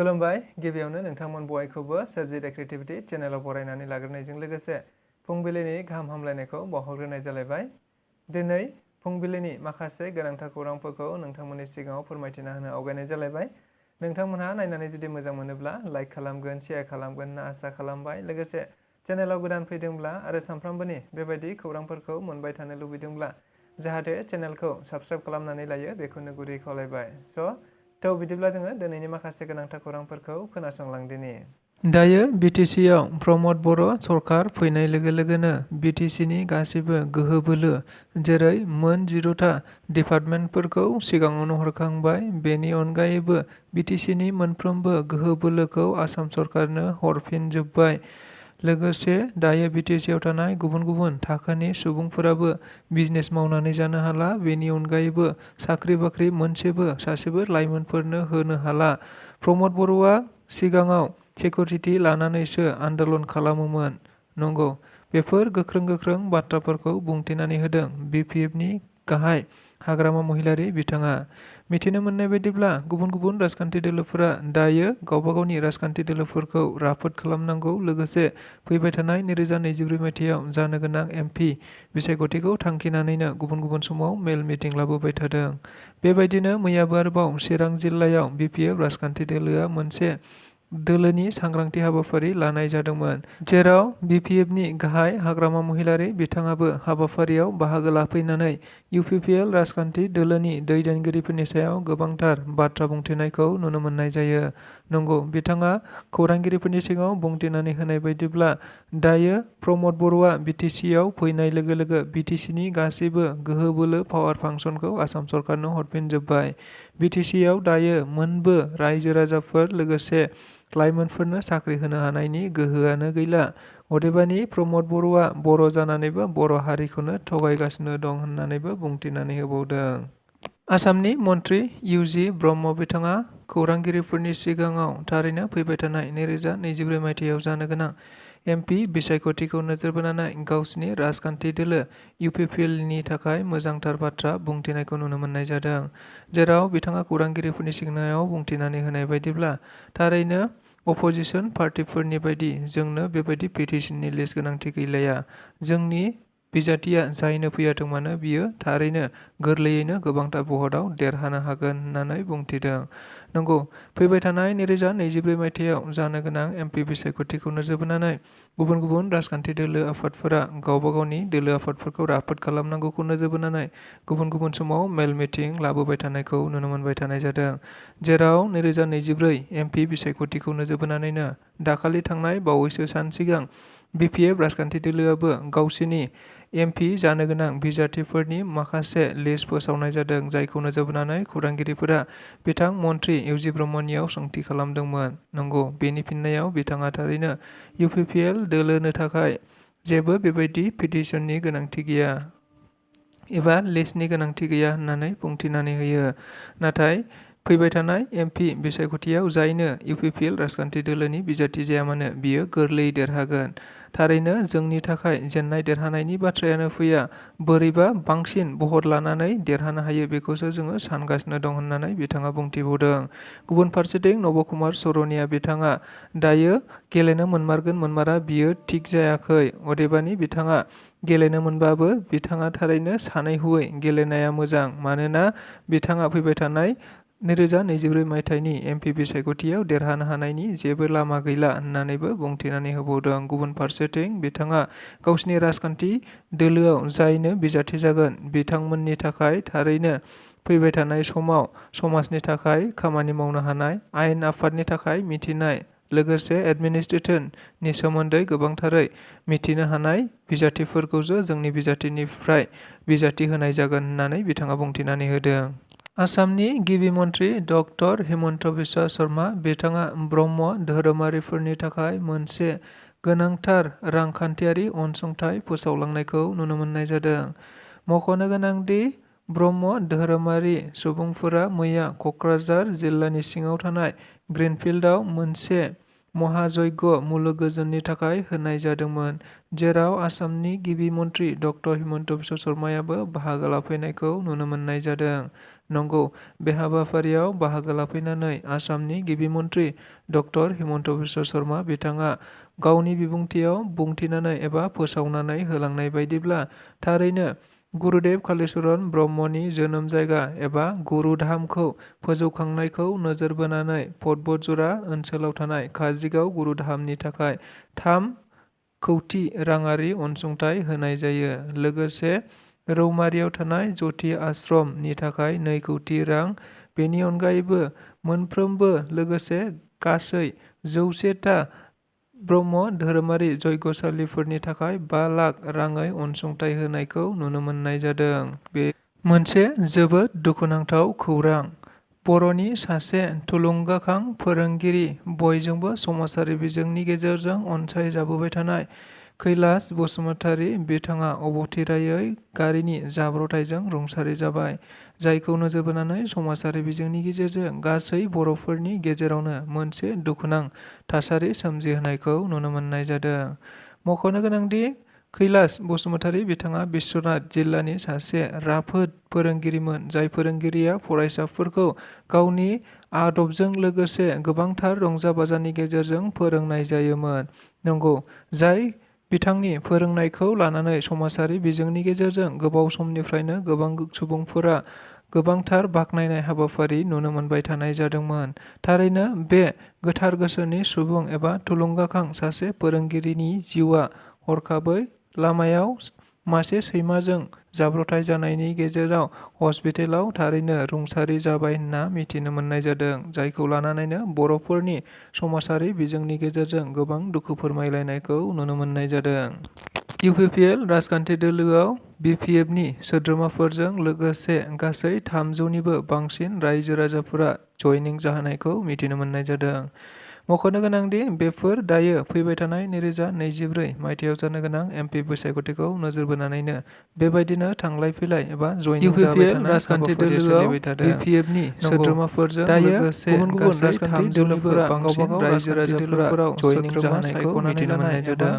खुलुमबाय गिबियावनो नोंथांमोन बयखौबो सोरजिदा क्रिएटिभिटी चेनेलाव बरायनानै लाग्रोनायजों लोगोसे फुंबिलिनि गाहाम हामलायनायखौ बावहरग्रोनाय जालायबाय। दिनै फुंबिलिनि माखासे गोनांथार खौरांफोरखौ नोंथांमोननि सिगाङाव फोरमायथिना होनो आवगायनाय जालायबाय। नोंथांमोनहा नायनानै जुदि मोजां मोनोब्ला लाइक खालामगोन, शेयार खालामगोन होनना आसा खालामबाय। लोगोसे चेनेलाव गोदान फैदोंब्ला आरो सानफ्रामबोनि बेबायदि खौरांफोरखौ मोनबाय थानो लुबैदोंब्ला जाहाथे चेनेलखौ साबस्क्राइब खालामनानै लायो बेखौनो गुरै खावलायबाय। थ' बिदिब्ला जोङो दिनैनि माखासे गोनांथार खौरांफोरखौ खोनासंलांदिनि। दायो बिटिसिआव प्रमद बर' सरकार फैनाय लोगो लोगोनो बिटिसिनि गासिबो गोहो बोलो जेरै मोन 10टा डिपार्टमेन्टफोरखौ सिगाङावनो हरखांबाय। बेनि अनगायैबो बिटिसिनि मोनफ्रोमबो गोहो बोलोखौ आसाम सरकारनो हरफिनजोब्बाय। लोगोसे दायो बिटिसिआव थानाय गुबुन गुबुन थाखोनि सुबुंफोराबो बिजनेस मावनानै जानो हाला। बेनि अनगायैबो साख्रि बाख्रि मोनसेबो सासेबो लाइमोनफोरनो होनो हाला। प्रमद बर'आ सिगाङाव सिकिउरिटि लानानैसो आन्दोलन खालामोमोन। नंगौ, बेफोर गोख्रों बाथ्राफोरखौ बुंथिनानै होदों बिपिएफनि गाहाय हाग्रामा महिलारी बिथाङा। मिथिनो मोननाय बायदिब्ला गुबुन गुबुन राजखान्थि दोलोफोरा दायो गावबा गावनि राजखान्थि दोलोफोरखौ राफोद खालामनांगौ। लोगोसे फैबाय थानाय 2024 मायथाइयाव जानो गोनां एमपि बिसायख'थिखौ थांखिनानैनो गुबुन गुबुन समाव मेल मिटिं लाबोबाय थादों। बेबायदिनो मैयाबो आरोबाव चिरां जिल्लायाव बिपिएफ राजखान्थि दोलोआ मोनसे दोलोनि सांग्रांथि हाबाफारि लानाय जादोंमोन, जेराव बिपिएफनि गाहाय हाग्रामा महिलारी बिथाङाबो हाबाफारियाव बाहागो लाफैनानै इउपिपिएल राजखान्थि दोलोनि दैदेनगिरिफोरनि सायाव गोबांथार बाथ्रा बुंथिनायखौ नुनो मोननाय जायो। नंगौ, बिथाङा खौरांगिरिफोरनि सिगाङाव बुंथिनानै होनाय बायदिब्ला दायो प्रमद बर'आ बिटिसिआव फैनाय लोगो लोगो बिटिसिनि गासैबो गोहो बोलो पावार फांसनखौ आसाम सरकारनो हरफिनजोब्बाय। बिटिसिआव दायो मोनबो रायजो राजाफोर लोगोसे लाइमोनफोरनो साख्रि होनो हानायनि गोहोआनो गैला। अदेबानि प्रमद बर'आ बर' जानानैबो बर' हारिखौनो थगायगासिनो दं होननानैबो बुंथिनानै होबावदों। आसामनि मन्त्रि इउजि ब्रह्म बिथाङा खौरांगिरिफोरनि सिगाङाव थारैनो फैबाय थानाय 2024 मायथाइयाव जानो गोनां एमपि बिसायख'थिखौ नोजोर बोनानै गावसिनि राजखान्थि दोलो इउपिपिएलनि थाखाय मोजांथार बाथ्रा बुंथिनायखौ नुनो मोननाय जादों। जेराव बिथाङा खौरांगिरिफोरनि सिगाङाव बुंथिनानै होनाय बायदिब्ला थारैनो अपोजिसन पार्टिफोरनि बायदि जोंनो बेबायदि पिटिशननि लिस्ट गोनांथि गैलाया। जोंनि बिजाथिया जायनो फैयाथों मानो बियो थारैनो गोरलैयैनो गोबांथार भटआव देरहानो हागोन होननानै बुंथिदों। नंगौ, फैबाय थानाय 2024 मायथाइयाव जानो गोनां एमपि बिसायख'थिखौ नोजोर बोनानै गुबुन गुबुन राजखान्थि दोलो आफादफोरा गावबा गावनि दोलो आफादफोरखौ राफोद खालामनांगौखौ नोजोर बोनानै गुबुन गुबुन समाव मेल मिटिं लाबोबाय थानायखौ नुनो मोनबाय थानाय जादों। जेराव 2024 एमपि बिसायख'थिखौ नोजोर बोनानैनो दाखालि थांनाय बावैसो सान सिगां बिपिएफ राजखान्थि दोलोआबो गावसिनि एमपि जानो गोनां बिजाथिफोरनि माखासे लिस्ट फोसावनाय जादों, जायखौ नोजोर बोनानै खौरांगिरिफोरा बिथां मन्त्रि इउजि ब्रह्मनियाव सोंथि खालामदोंमोन। नंगौ, बेनि फिननायाव बिथाङा थारैनो इउपिपिएल दोलोनो थाखाय जेबो बेबायदि पिटिशननि गोनांथि गैया एबा लिस्टनि गोनांथि गैया होननानै बुंथिनानै होयो। नाथाय फैबाय थानाय एमपि बिसायख'थियाव जायनो इउपिपिएल राजखान्थि दोलोनि बिजाथि जाया मानो बियो गोरलैयै देरहागोन। थारैनो जोंनि थाखाय जेननाय देरहानायनि बाथ्रायानो फैया, बोरैबा बांसिन भट लानानै देरहानो हायो बेखौसो जोङो सानगासिनो दं होननानै बिथाङा बुंथिबावदों। गुबुन फारसेथिं नब कुमार सरणिया बिथाङा दायो गेलेनो मोनमारगोन मोनमारा बियो थिग जायाखै। अदेबानि बिथाङा गेलेनो मोनबाबो बिथाङा थारैनो सानै हयै गेलेनाया मोजां, मानोना बिथाङा फैबाय थानाय 2024 मायथाइनि एमपि बिसायख'थियाव देरहानो हानायनि जेबो लामा गैला होननानैबो बुंथिनानै होबावदों। गुबुन फारसेथिं बिथाङा गावसिनि राजखान्थि दोलोआव जायनो बिजाथि जागोन बिथांमोननि थाखाय थारैनो फैबाय थानाय समाव समाजनि थाखाय खामानि मावनो हानाय, आयेन आफादनि थाखाय मिथिनाय, लोगोसे एडमिनिस्ट्रेसननि सोमोन्दै गोबांथारै मिथिनो हानाय बिजाथिफोरखौसो जोंनि बिजाथिनिफ्राय बिजाथि होनाय जागोन होननानै बिथाङा बुंथिनानै होदों। आसामनि गिबि मन्त्रि डक्टर हिमन्त बिश्व शर्मा बिथाङा ब्रह्म धोरोमारिफोरनि थाखाय मोनसे गोनांथार रांखान्थियारि अनसुंथाइ फोसावलांनायखौ नुनो मोननाय जादों। मख'नो गोनांदि ब्रह्म धोरोमारि सुबुंफोरा मैया क'क्राझार जिल्लानि सिङाव थानाय ग्रिनफिल्डआव मोनसे महायज्ञ मुलुग गोजोननि थाखाय होनाय जादोंमोन, जेराव आसामनि गिबि मन्त्रि डक्टर हिमन्त बिश्व शर्मायाबो बाहागो लाफैनायखौ नुनो मोननाय जादों। नंगौ, बे हाबाफारियाव बाहागो लाफैनानै आसामनि गिबि मन्त्रि डक्टर हिमन्त बिश्व शर्मा बिथाङा गावनि बिबुंथियाव बुंथिनानै एबा फोसावनानै होलांनाय बायदिब्ला थारैनो गुरुदेव कालीचरण ब्रह्मनि जोनोम जायगा एबा गुरुधामखौ फोजौखांनायखौ नोजोर बोनानै पर्बतजरा ओनसोलाव थानाय काजिगाव गुरुधामनि थाखाय 3 कौटि राङारि अनसुंथाइ होनाय जायो। लोगोसे रौमारियाव थानाय ज्योति आश्रम नि थाखाय 2 कौटि रां। बेनि अनगायैबो मोनफ्रोमबो लोगोसे गासै 100टा ब्रह्म धोरोमारि यज्ञशालिफोरनि थाखाय 5 लाख राङै अनसुंथाइ होनायखौ नुनो मोननाय जादों। बे मोनसे जोबोद दुखुनांथाव खौरां। बर'नि सासे थुलुंगाखां फोरोंगिरि, बयजोंबो समाजारि बिजोंनि गेजेरजों अनसायजाबोबाय थानाय कैलाश बसुमतारी बिथाङा अबथिरायै गारिनि जाब्रबथायजों रुंसारि जाबाय, जायखौ नोजोर बोनानै समाजारि बिजोंनि गेजेरजों गासै बर'फोरनि गेजेरावनो मोनसे दुखुनां थासारि सोमजिहोनायखौ नुनो मोननाय जादों। मख'नो गोनांदि कैलाश बसुमतारी बिथाङा बिश्वनाथ जिल्लानि सासे राफोद फोरोंगिरिमोन, जाय फोरोंगिरिया फरायसाफोरखौ गावनि आदबजों लोगोसे गोबांथार रंजा-बाजानि गेजेरजों फोरोंनाय जायोमोन। नंगौ, जाय बिथांनि फोरोंनायखौ लानानै समाजारि बिजोंनि गेजेरजों गोबाव समनिफ्रायनो गोबां सुबुंफोरा गोबांथार बाख्नायनाय हाबाफारि नुनो मोनबाय थानाय जादोंमोन। थारैनो बे गोथार गोसोनि सुबुं एबा थुलुंगाखां सासे फोरोंगिरिनि जिउआ हरखाबै लामायाव मासे सैमाजों जाब्रबथाय जानायनि गेजेराव हस्पिटेलाव थारैनो रुंसारि जाबाय होनना मिथिनो मोननाय जादों, जायखौ लानानैनो बर'फोरनि समाजारि बिजोंनि गेजेरजों गोबां दुखु फोरमायलायनायखौ नुनो मोननाय जादों। इउपिपिएल राजखान्थि दोलोआव बिपिएफनि सोद्रोमाफोरजों लोगोसे गासै 300निबो बांसिन रायजो-राजाफोरा जयनिं जाहोनायखौ मिथिनो मोननाय जादों। मख'नो गोनांदि बेफोर दायो फैबाय थानाय 2024 मायथाइयाव जानो गोनां एमपि बिसायख'थिखौ नोजोर बोनानैनो बेबायदिनो थांलाय-फैलाय एबा जयनिं जाबाय थानाय राजखान्थि दोलोआव बिपिएफनि सोद्रोमाफोरजों लोगोसे गुबुन राजखान्थि दोलोफोरा गावबा गाव रायजो-राजाफोरा जयनिं जाहोनायखौ मिथिनो मोननाय जादों।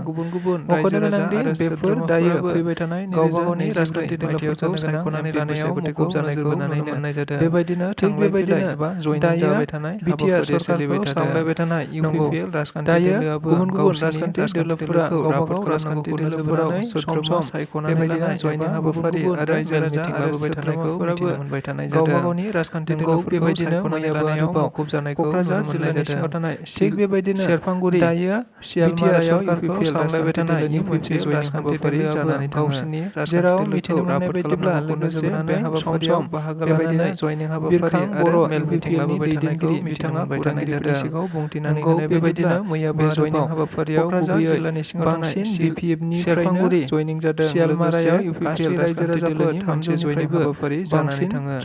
मख'नो गोनांदि बेफोर दायो फैबाय थानाय गावबा गावनि राजखान्थि दोलोफोरखौ सायख'नानै लानायाव मुखुब जानायखौ नुनो मोननाय जादों। बेबायदिनो थांलाय-फैलाय एबा जयनिं जाबाय थानाय बिटिआर सरकारखौ सामलायबाय थानाय इउपिपिएल राजखान्थि दोलोआबो गुबुन राजखान्थि दोलोफोरा गावबा गाव राजखान्थि दोलोफोराव सम सायख'नानै लानाय जयनिं हाबाफारि आरो मेल-मिटिं लाबोबाय थानायखौ मिथिनो मोनबाय थानाय जादों। गावबा गावनि राजखान्थि दोलोफोरखौ सायख'नानै लानायाव मुखुब जानायखौ क'क्राझार जिल्लानि सिङाव थानाय थिग बेबायदिनो सेरफांगुरि दायो सियालमारायाव सरकारखौ सामलायबाय थानाय मोनसे जयनिं हाबाफारि जानानै गावसिनि जेराव मिथिनो मोननाय बायदिब्ला लोगोसे बे हाबाफारियाव बाहागो लानानै जयनिं हाबाफारि आरो मेल-मिटिं लाबोबाय थानायखौ बिथाङा खौरांगिरिफोरनि सिगाङाव बुंथिनानै होनाय बायदिब्ला मैया बे जयनिं हाबाफारियाव क'क्राझार जिल्लानि सिङाव थानाय बिपिएफनिफ्रायनो जयनिं जादों। सियालमारायाव इउपिपिएल रायजो-राजाफोर मोनसे जयनिं हाबाफारि जानानै थाङो,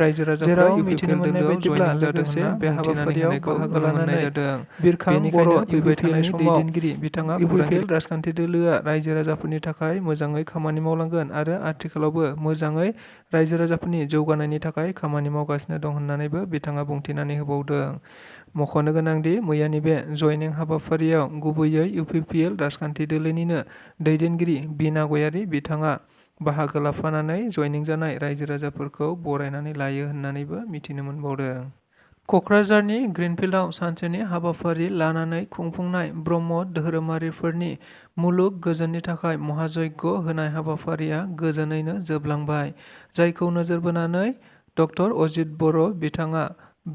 जेराव मिथिनो मोननाय बायदिब्ला लोगोसे बे हाबाफारियाव बाहागो लानानै बिरखां बर' इउपिपिएलनि दैदेनगिरि बिथाङा इउपिपिएल राजखान्थि दोलोआ रायजो-राजाफोरनि थाखाय मोजाङै खामानि मावलांगोन आरो आथिखालावबो मोजाङै रायजो-राजाफोरनि जौगानायनि थाखाय खामानि मावगासिनो दं होननानैबो बिथाङा बुंथिनानै होबावदों। मख'नो गोनांदि मैयानि बे जयनिं हाबाफारियाव गुबैयै इउपिपिएल राजखान्थि दोलोनिनो दैदेनगिरि बिना गयारी बिथाङा बाहागो लाफानानै जयनिं जानाय रायजो-राजाफोरखौ बरायनानै लायो होननानैबो मिथिनो मोनबावदों। क'क्राझारनि ग्रिनफिल्डआव सानसेनि हाबाफारि लानानै खुंफुंनाय ब्रह्म धोरोमारिफोरनि मुलुग गोजोननि थाखाय महायज्ञ होनाय हाबाफारिया गोजोनैनो जोबलांबाय, जायखौ नोजोर बोनानै डक्टर अजित बर' बिथाङा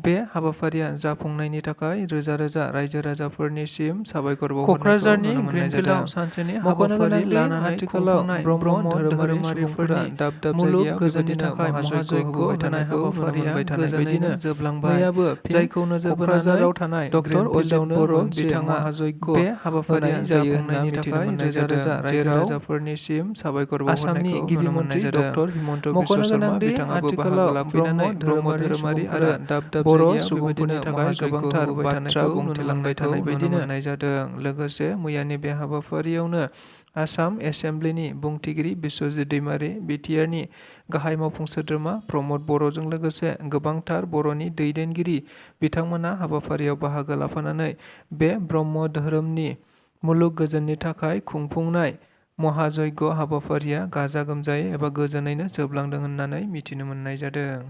बे हाबाफारिया जाफुंनायनि थाखाय रोजा-रोजा रायजो-राजाफोरनिसिम साबायखर बावहरनायखौ क'क्राझारनि ग्रिनफिल्डआव सानसेनि हाबाफारि लानानै खुंफुंनाय ब्रह्म धोरोमारिफोरनि दाब दाब मुलुग गोजोननि थाखाय महायज्ञ होनाय हाबाफारिया गोजोनैनो जोबलांबाय, जायखौ नोजोर बोनानै थानाय डक्टर अजित बर' बिथाङा बे हाबाफारिया जाफुंनायनि थाखाय रोजा-रोजा रायजो-राजाफोरनिसिम साबायखर बावहरनायखौ नुनो मोननाय जादों। मख'नो गोनांदि आथिखालाव ब्रह्म धोरोमारि आरो दाब दाब बर' सुबुंफोरनि थाखाय गोबांथार बाथ्रा बुंथिलांबाय थानाय बायदिनो मोननाय जादों। लोगोसे मैयानि बे हाबाफारियावनो आसाम एसेम्ब्लिनि बुंथिगिरि बिस्वजित दैमारि, बिटिआरनि गाहाय मावफुं सोद्रोमा प्रमद बर'जों लोगोसे गोबांथार बर'नि दैदेनगिरि बिथांमोना हाबाफारियाव बाहागो लाफानानै बे ब्रह्म धोरोमनि मुलुग गोजोननि थाखाय खुंफुंनाय महायज्ञ हाबाफारिया गाजा-गोमजायै एबा गोजोनैनो जोबलांदों होननानै मिथिनो मोननाय जादों।